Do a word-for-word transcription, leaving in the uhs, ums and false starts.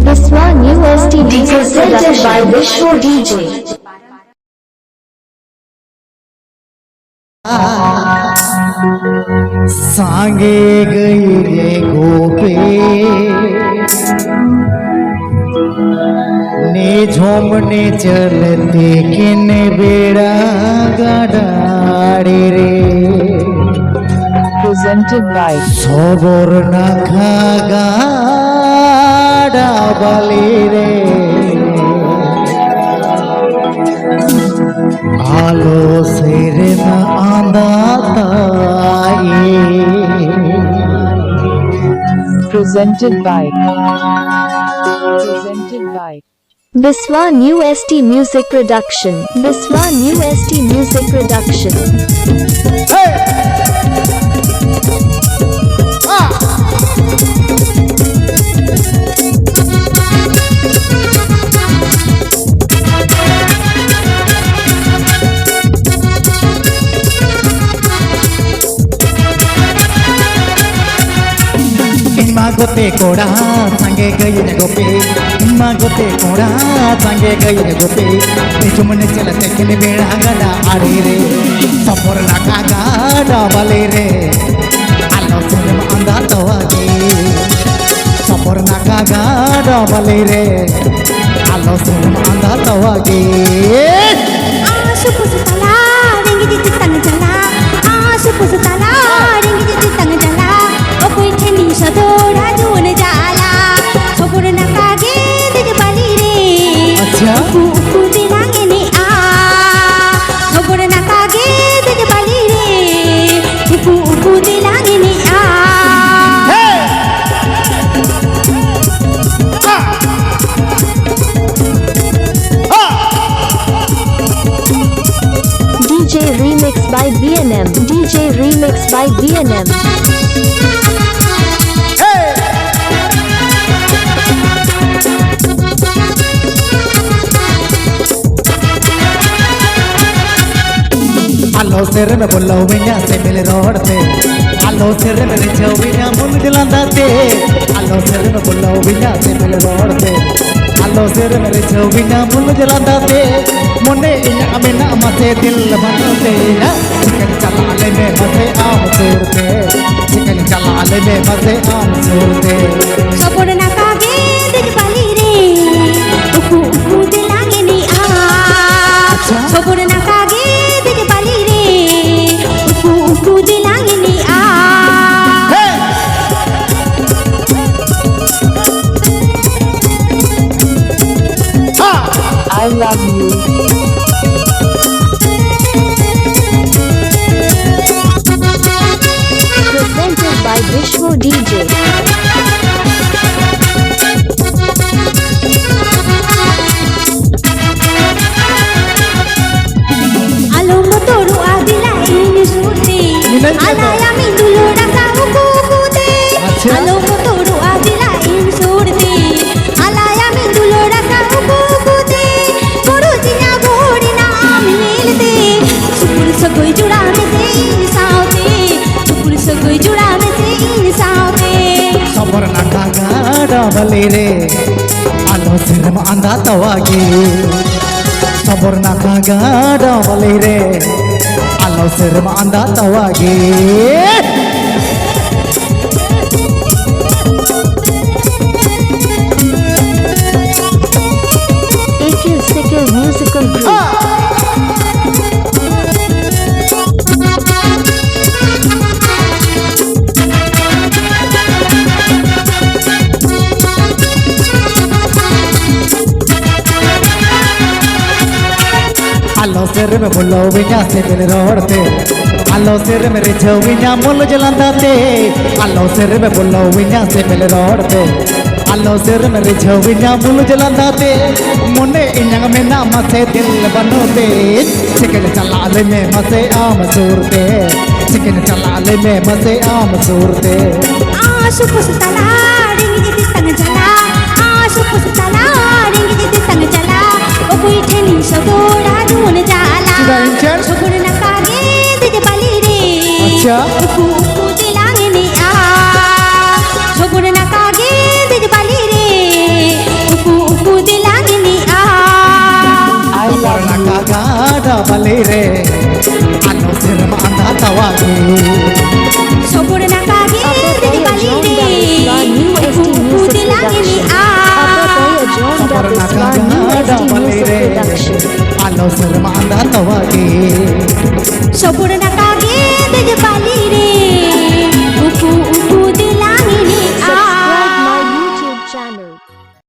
Biswa New S T D J presented by Vishwa D J. सांगे गई रे गोपी, ने झूमने चलते किन बेड़ा गाडाड़ी रे। Presented by Sobor Nakha Gada Bali re. Alo serem anda tai. Presented by Presented by Biswa New S T Music Production. Biswa New S T Music Production. ᱤᱧ ᱢᱟ ᱜᱚᱛᱮ ᱠᱚᱲᱟ ᱥᱟᱸᱜᱮ ᱜᱟᱹᱭᱤᱱ ᱜᱩᱯᱤ, ᱤᱧ ᱢᱟ ᱜᱚᱛᱮ ᱠᱚᱲᱟ ᱥᱟᱸᱜᱮ ᱜᱟᱹᱭᱤᱱ ᱜᱩᱯᱤ, ᱡᱩᱢᱱᱮ ᱪᱟᱞᱟᱛᱮ ᱠᱤᱱ ᱵᱮᱲᱟ ᱜᱟᱰᱟ ᱟᱲᱮ ᱨᱮ, ᱥᱚᱯᱚᱨ ᱱᱟᱠᱟ ᱜᱟᱰᱟ ᱵᱟᱞᱮ ᱨᱮ, ᱟᱞᱚ ᱥᱮᱱᱚᱜ ᱟᱸᱫᱷᱟ ᱛᱚᱣᱟ ᱜᱮ᱾ ᱥᱚᱯᱚᱨ ᱱᱟᱠᱟ ᱜᱟᱰᱟ ᱵᱟᱞᱮ ᱨᱮ, ᱟᱞᱚ ᱥᱮᱱᱚᱜ ᱟᱸᱫᱷᱟ ᱛᱚᱣᱟ ᱜᱮ᱾ ᱟᱥᱩ ᱯᱩᱥᱩ ᱛᱟᱞᱟ ᱨᱮᱸᱜᱮᱡ ᱛᱮᱛᱟᱝ ᱡᱟᱞᱟ, ᱟᱥᱩ ᱯᱩᱥᱩ ᱛᱟᱞᱟ ᱨᱮᱸᱜᱮᱡ ᱛᱮᱛᱟᱝ ᱡᱟᱞᱟ, ᱚᱠᱚᱭ ᱴᱷᱮᱱᱤᱧ ᱥᱚᱫᱚᱨᱟ ᱡᱩᱣᱟᱹᱱ ᱡᱟᱞᱟ? ᱥᱚᱵᱚᱨ ᱱᱟᱠᱟ ᱜᱮ ᱫᱮᱡ ᱵᱟᱞᱤ ᱨᱮ, ᱟᱪᱪᱷᱟ᱾ ᱩᱠᱩ ᱩᱠᱩ ᱛᱮᱞᱟᱝ ᱮᱱᱮᱡᱼᱟ, ᱥᱚᱵᱚᱨ ᱱᱟᱠᱟ ᱜᱮ ᱫᱮᱡ ᱵᱟᱞᱤ ᱨᱮ, ᱩᱠᱩ ᱩᱠᱩ ᱛᱮᱞᱟᱝ ᱮᱱᱮᱡᱼᱟ᱾ D J Remix by B N M. D J Remix by B N M. ᱟᱞᱚ ᱥᱮᱨᱮᱢ ᱵᱚᱞᱚᱣᱤᱧᱟ ᱥᱮᱢᱮᱞ ᱨᱚᱲ ᱛᱮ, ᱟᱞᱚ ᱥᱮᱨᱮᱢ ᱨᱤᱡᱷᱟᱹᱣᱤᱧᱟ ᱢᱩᱞᱩᱡ ᱞᱟᱸᱫᱟ ᱛᱮ, ᱟᱞᱚ ᱥᱮᱨᱮᱢ ᱵᱩᱞᱟᱹᱣᱤᱧᱟ ᱥᱤᱵᱤᱞ ᱨᱚᱲ ᱛᱮ, ᱟᱞᱚ ᱥᱮᱨᱢ ᱨᱤᱡᱷᱟᱹᱣᱤᱧᱟ ᱢᱩᱞᱩᱡ ᱞᱟᱸᱫᱟ ᱛᱮ᱾ ᱢᱚᱱᱮ ᱤᱧᱟᱹᱜ ᱢᱮᱱᱟᱜ ᱢᱟᱥᱮ ᱫᱤᱞ ᱵᱟᱹᱱᱩᱜ ᱛᱮ, ᱪᱤᱠᱟᱹᱧ ᱪᱟᱞᱟᱜ ᱞᱟᱹᱭ ᱢᱮ ᱢᱟᱥᱮ ᱟᱢ ᱥᱩᱨ ᱛᱮ, ᱪᱤᱠᱟᱹᱧ ᱪᱟᱞᱟᱜ ᱞᱟᱹᱭ ᱢᱮ ᱢᱟᱥᱮ ᱟᱢ ᱥᱩᱨ ᱛᱮ᱾ ᱥᱚᱵᱚᱨ ᱱᱟᱠᱟ ᱜᱮ ᱫᱮᱡ ᱵᱟᱞᱤ ᱨᱮ, ᱩᱠᱩ ᱩᱠᱩ ᱫᱮᱞᱟᱝ ᱮᱱᱮᱡᱼᱟ᱾ ᱟᱪᱪᱷᱟ᱾ ᱥᱚᱵᱚᱨ ᱱᱟᱠᱟ ᱜᱮ ᱫᱮᱡ ᱵᱟᱞᱤ ᱨᱮ, ᱩᱠᱩ ᱩᱠᱩ ᱫᱮᱞᱟᱝ ᱮᱱᱮᱡᱼᱟ᱾ ᱦᱮ! I love you. Presented by Vishnu D J. ᱟᱞᱚᱢ ᱵᱚᱛᱚᱨᱚᱜᱼᱟ, ᱫᱮᱞᱟ ᱤᱧ ᱥᱩᱨ ᱛᱮ᱾ ᱢᱮᱱᱟᱹᱧ ᱪᱮᱫ ᱫᱚ? ᱟᱞᱟᱭᱟᱢᱤᱧ ᱫᱩᱞᱟᱹᱲ ᱟᱥᱟ ᱩᱠᱩ ᱩᱠᱩ ᱛᱮ᱾ ᱟᱪᱪᱷᱟ᱾ ᱟᱞᱚᱢ ᱵᱚᱛᱚᱨᱚᱜᱼᱟ, ᱫᱮᱞᱟ ᱤᱧ ᱥᱩᱨ ᱛᱮ᱾ ᱟᱞᱟᱭᱟᱢᱤᱧ ᱫᱩᱞᱟᱹᱲ ᱟᱥᱟ ᱩᱠᱩ ᱩᱠᱩ ᱛᱮ᱾ ᱜᱚᱨᱚᱡᱤᱧᱟ ᱜᱚᱲ ᱮᱱᱟ ᱟᱢ ᱧᱮᱞ ᱛᱮ᱾ ᱥᱩᱯᱩᱨ ᱥᱟᱹᱜᱟᱹᱭ ᱡᱚᱲᱟᱣ ᱢᱮᱥᱮ ᱤᱧ ᱥᱟᱶᱛᱮ᱾ ᱥᱩᱯᱩᱨ ᱥᱟᱹᱜᱟᱹᱭ ᱡᱚᱲᱟᱣ ᱢᱮᱥᱮ ᱤᱧ ᱥᱟᱶᱛᱮ᱾ ᱥᱚᱵᱚᱨ ᱱᱟᱠᱷᱟ ᱜᱟᱰᱟ ᱵᱟᱹᱞᱤ ᱨᱮ, ᱟᱞᱚ ᱥᱮᱨᱢᱟ ᱟᱸᱫᱟ ᱛᱟᱣᱟ ᱜᱮ᱾ ᱥᱚᱵᱚᱨ ᱱᱟᱠᱷᱟ ᱜᱟᱰᱟ ᱵᱟᱹᱞᱤ ᱨᱮ, ᱟᱞᱚ ᱥᱮᱨᱢᱟ ᱟᱸᱫᱟ ᱛᱟᱣᱟ ᱜᱮ᱾ A K Sekel Musical Group. ᱟᱞᱚ ᱥᱮᱨᱢ ᱵᱩᱞᱟᱹᱣᱤᱧᱟ ᱥᱤᱵᱤᱞ ᱨᱚᱲ ᱛᱮ, ᱟᱞᱚ ᱥᱮᱨᱢ ᱨᱤᱡᱷᱟᱹᱣᱤᱧᱟ ᱢᱩᱞᱩᱡ ᱞᱟᱸᱫᱟ ᱛᱮ, ᱟᱞᱚ ᱥᱮᱨᱢ ᱵᱩᱞᱟᱹᱣᱤᱧᱟ ᱥᱤᱵᱤᱞ ᱨᱚᱲ ᱛᱮ, ᱟᱞᱚ ᱥᱮᱨᱢ ᱨᱤᱡᱷᱟᱹᱣᱤᱧᱟ ᱢᱩᱞᱩᱡ ᱞᱟᱸᱫᱟ ᱛᱮ᱾ ᱢᱚᱱᱮ ᱤᱧᱟᱹᱝ ᱢᱮᱱᱟᱜ ᱢᱟᱥᱮ ᱫᱤᱞ ᱵᱟᱹᱱᱩᱜ ᱛᱮ, ᱪᱤᱠᱟᱹᱧ ᱪᱟᱞᱟᱜ ᱞᱟᱹᱭ ᱢᱮ ᱢᱟᱥᱮ ᱟᱢ ᱥᱩᱨ ᱛᱮ, ᱪᱤᱠᱟᱹᱧ ᱪᱟᱞᱟᱜ ᱞᱟᱹᱭ ᱢᱮ ᱢᱟᱥᱮ ᱟᱢ ᱥᱩᱨ ᱛᱮ᱾ ᱟᱥᱩ ᱯᱩᱥ ᱛᱟᱞᱟ ᱨᱤᱧ ᱤᱫᱤ ᱛᱟᱝ ᱪᱟᱞᱟ, ᱟᱥᱩ ᱯᱩᱥ ᱛᱟᱞᱟ ᱨᱤᱧ ᱤᱫᱤ ᱛᱟᱝ ᱪᱟᱞᱟ, ᱚᱠᱚᱭ ᱴᱷᱮᱱᱤᱧ ᱥᱚᱫᱚᱨᱟ ᱡᱩᱣᱟᱹᱱ ᱡᱟᱞᱟ᱾ ᱪᱮᱫᱟᱜ ᱤᱧ ᱴᱷᱮᱱ? ᱥᱚᱜᱩᱱ ᱱᱟᱠᱟ ᱜᱮ ᱫᱮᱡ ᱵᱟᱞᱤ ᱨᱮ᱾ ᱟᱪᱪᱷᱟ᱾ ᱩᱠᱩ ᱩᱠᱩ ᱛᱮᱞᱟᱝ ᱮᱱᱮᱡᱼᱟ᱾ ᱥᱚᱜᱩᱱ ᱱᱟᱠᱟ ᱜᱮ ᱫᱮᱡ ᱵᱟᱞᱮ ᱨᱮ ᱟᱞᱚ ᱥᱮᱨᱢᱟ ᱟᱸᱫᱷᱟ ᱛᱟᱣᱟᱜᱮ᱾